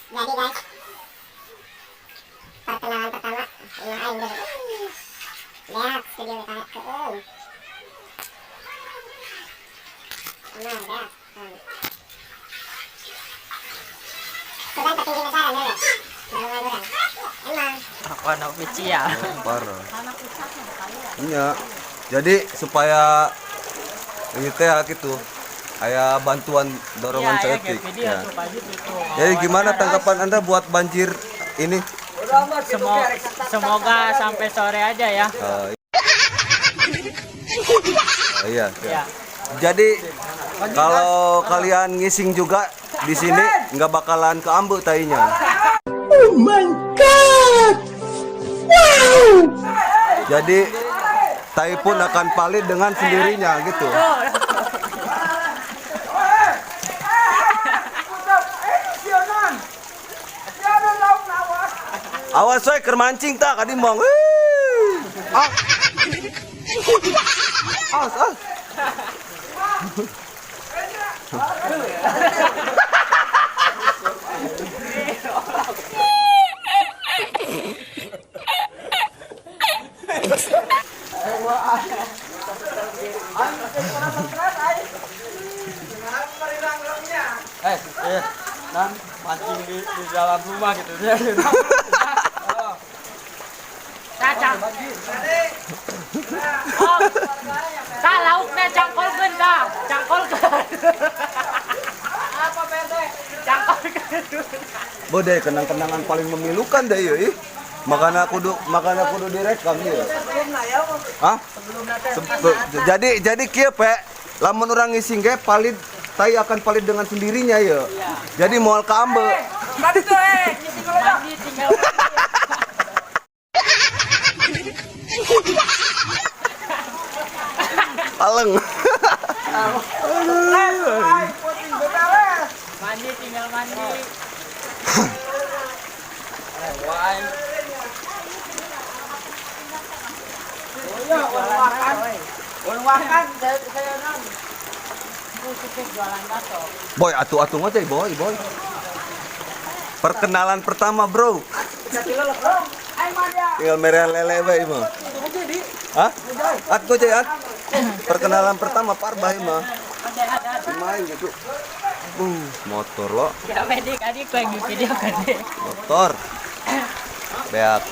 Jadi guys, perkenalan pertama imah aing dulu. Beak studio keun. Kamar beak. Sugan tertinggi negara dulu. Urang. Emang. Aku anak official. Parah. Iya. Jadi supaya ini teh gitu. Aya bantuan dorongan Iya, saeutik. video Ya. tuh pagi tuh. Jadi gimana tanggapan Anda buat banjir ini? Semoga sampai sore aja ya. Iya. Ya. Jadi kalau kalian ngising juga di sini nggak bakalan keambek tainya. Oh my god! Wow! Jadi tai pun akan palit dengan sendirinya gitu. Awas we keur mancing tak kadi mong. Ah. Awas, awas. Nan mancing di dalam rumah gitu. Cacang. Oh. Tah lauknya cangkolkeun tah, cangkolkeun. Apa PRT? Cangkolkeun. Bodeh kenang-kenangan paling memilukan deh ya ih. Makanya kudu direkam ya. Hah? Jadi kieu pe, lamun urang ngising ge palit tai akan palit dengan sendirinya ya. Jadi moal kaambe. Mandi tinggal Paleng. mandi tinggal mandi. Boy, atuh-atuh ngoceh, boy, boy. Perkenalan pertama, bro. Tinggal merah lele bae mah. Hah? At goceh at. Perkenalan pertama parbah mah. Main gitu. Motor lo. Ya medik adik yang di video kan deh. Motor. Beak.